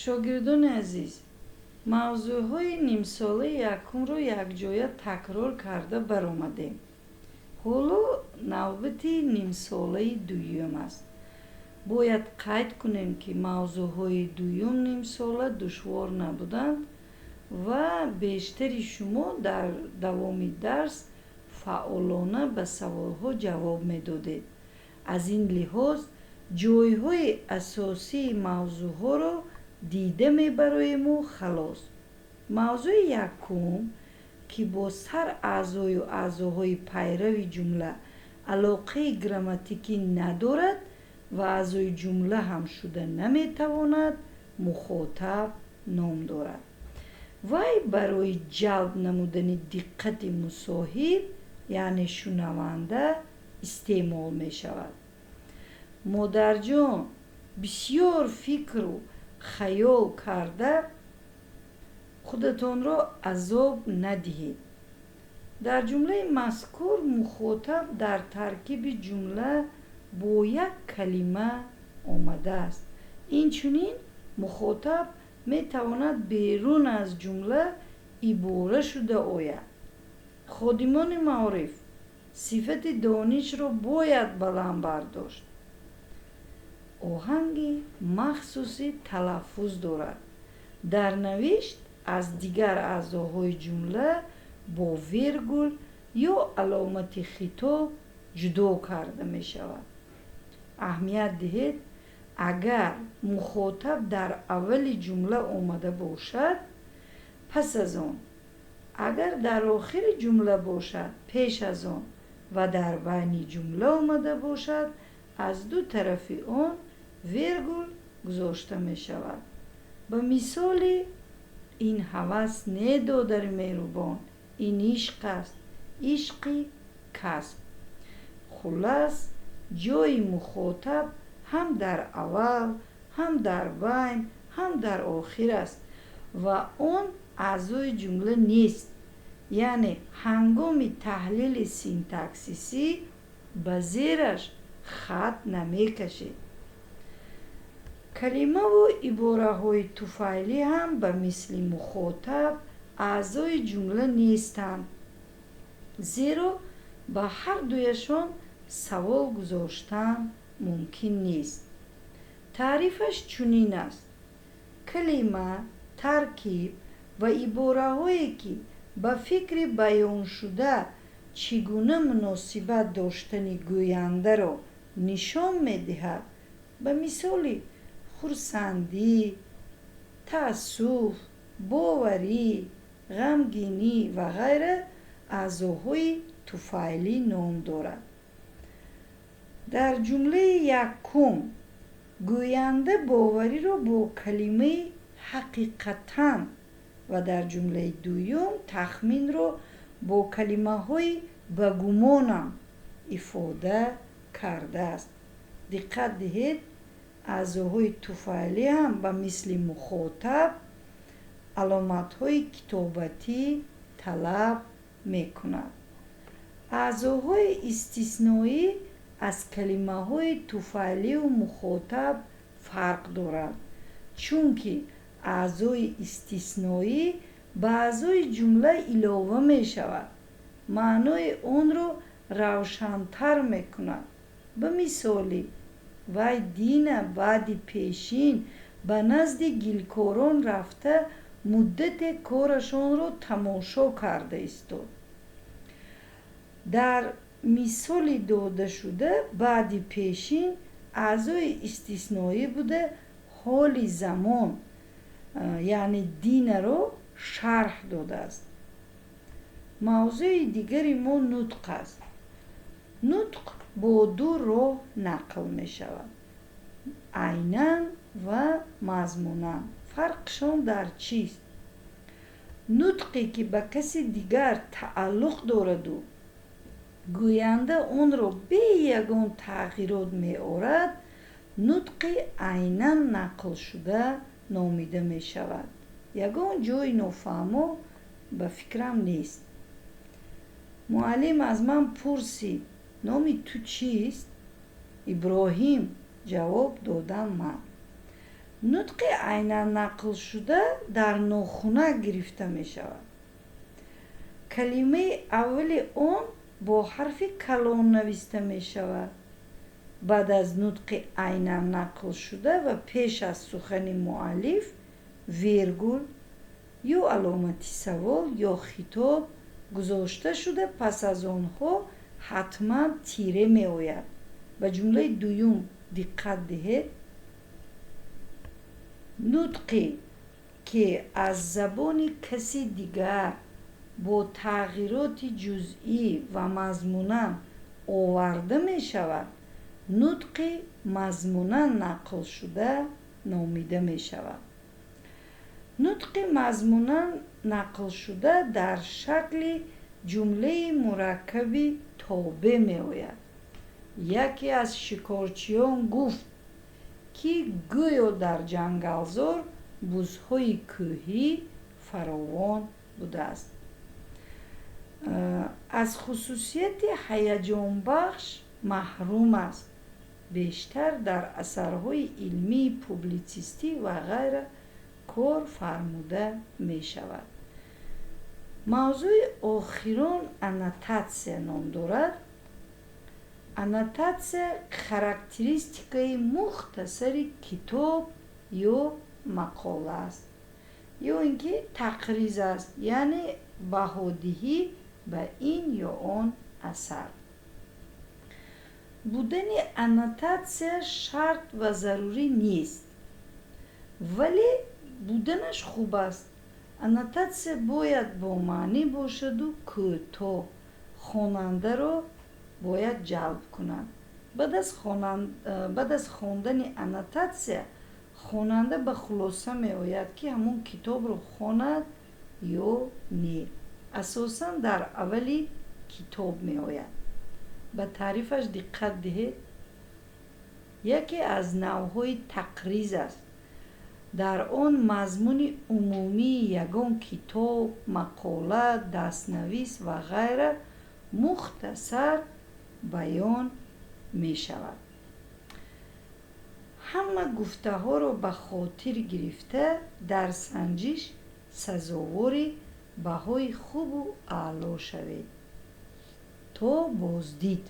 Шогирдони азиз, мавзӯъҳои нимсолаи якумро якҷоя такрор карда баромадем. Ҳоло навбати нимсолаи дуюм аст. Бояд қайд кунем, ки мавзӯъҳои дуюм нимсола душвор набуданд ва бештари шумо дар давоми дарс фаъолона ба саволҳо ҷавоб медодед. Аз ин лиҳоз ҷойҳои асосии мавзӯъҳоро дида мебароему халос. Мавзӯи якум, ки бо сар аъзою аъзоҳои пайрави ҷумла алоқаи грамматикӣ надорад ва аъзои ҷумла ҳам шуда наметавонад, мухотаб ном дорад. Вай барои ҷалб намудани диққати мусоҳиб, яъне шунаванда, истеъмол мешавад. Модарҷон, бисёр фикру хаёл карда худатонро азоб надиҳед. Дар ҷумлаи мазкур мухотаб дар таркиби ҷумла бо як калима омадааст. Инчунин мухотаб метавонад берун аз ҷумла ибора шуда ояд. Ходимони маориф сифати донишро бояд баланд бардошт. Оҳанги махсуси талаффуз дорад. Дар навишт аз дигар аъзоҳои ҷумла бо вергул ё аломати хитоб ҷудо карда мешавад. Аҳамият диҳед, агар мухотаб дар аввали ҷумла омада бошад, пас аз он, агар дар охири ҷумла бошад, пеш аз он ва дар байни ҷумла омада бошад, аз ду тарафи он вергул гузошта мешавад. Ба мисоли: ин ҳавас не, додари меҳрубон, ин ишқ аст, ишқи касб. Хуллас, ҷойи мухотаб ҳам дар аввал, ҳам дар байн, ҳам дар охир аст ва он аъзои ҷумла нест. Яъне ҳангоми таҳлили синтаксисӣ ба зераш хат намекашед. Калимаву ибораҳои туфайлӣ ҳам ба мисли мухотаб аъзои ҷумла нестанд, зеро ба ҳар дуяшон савол гузоштан мумкин нест. Таърифаш чунин аст: калима, таркиб ва ибораҳое, ки ба фикри баёншуда чӣ гуна муносибат доштани гӯяндаро нишон медиҳад, ба мисоли хурсандӣ, таассуф, боварӣ, ғамгинӣ ва ғайра, аъзоҳои туфайлӣ ном дорад. Дар ҷумлаи якум гӯянда бовариро бо калимаи ҳақиқатан ва дар ҷумлаи дуюм тахминро бо калимаҳои ба гумонам ифода кардааст. Диққат диҳед, аъзоҳои туфайлӣ ҳам ба мисли мухотаб аломатҳои китобатӣ талаб мекунад. Аъзоҳои истисноӣ аз калимаҳои туфайлию мухотаб фарқ дорад, чунки аъзои истисноӣ ба аъзои ҷумла илова мешавад, маънои онро равшантар мекунад. Ба мисоли: вай дина баъди пешин ба назди гилкорон рафта, муддате корашонро тамошо карда истод. Дар мисоли додашуда баъди пешин аъзои истисноӣ буда, ҳоли замон, яъне динаро шарҳ додааст. Мавзӯи дигари мо нутқ аст. Нутқ бо ду роҳ нақл мешавад: айнан ва мазмунан. Фарқшон дар чист? Нутқе, ки ба каси дигар тааллуқ дораду гӯянда онро бе ягон тағйирот меорад, нутқи айнан нақлшуда номида мешавад. Ягон ҷои нофаҳмо ба фикрам нест. Муаллим аз ман пурсид: номи ту чист? Иброҳим, ҷавоб додам ман. Нутқи айнан нақлшуда дар нохунак гирифта мешавад. Калимаи аввали он бо ҳарфи калон нависта мешавад. Баъд аз нутқи айнан нақлшуда ва пеш аз сухани муаллиф вергул ё аломати савол ё хитоб гузошта шуда, пас аз онҳо ҳатман тире меояд. Ба ҷумлаи дуюм диққат диҳед. Нутқе ки аз забони каси дигар бо тағйироти ҷузъӣ ва мазмунан оварда мешавад, нутқи мазмунан нақлшуда номида мешавад. Нутқи мазмунан нақлшуда дар шакли ҷумлаи мураккаби тобеъ меояд. Яке аз шикорчиён гуфт, ки гӯё дар ҷангалзор бузҳои кӯҳӣ фаровон будааст. Аз хусусияти ҳаяҷонбахш маҳрум аст. Бештар дар асарҳои илмӣ, публитсистӣ ва ғайра кор фармуда мешавад. Мавзӯи охирон аннотатсия ном дорад. Аннотатсия характеристикаи мухтасари китоб ё мақола аст, ё ин ки тақриз аст, яъне баҳодиҳӣ ба ин ё он асар. Будани аннотатсия шарт ва зарурӣ нест, вале буданаш хуб аст. Аннотатсия бояд бомаънӣ бошаду кӯтоҳ, хонандаро бояд ҷалб кунад. Баъд аз хондани аннотатсия хонанда ба хулоса меояд, ки ҳамон китобро хонад ё не. Асосан дар аввали китоб меояд. Ба таърифаш диққат диҳед. Яке аз навъҳои тақриз аст. Дар он мазмуни умумии ягон китоб, мақола, дастнавис ва ғайра мухтасар баён мешавад. Ҳама гуфтаҳоро ба хотир гирифта, дар санҷиш сазовори баҳои хубу аъло шавед. То боздид.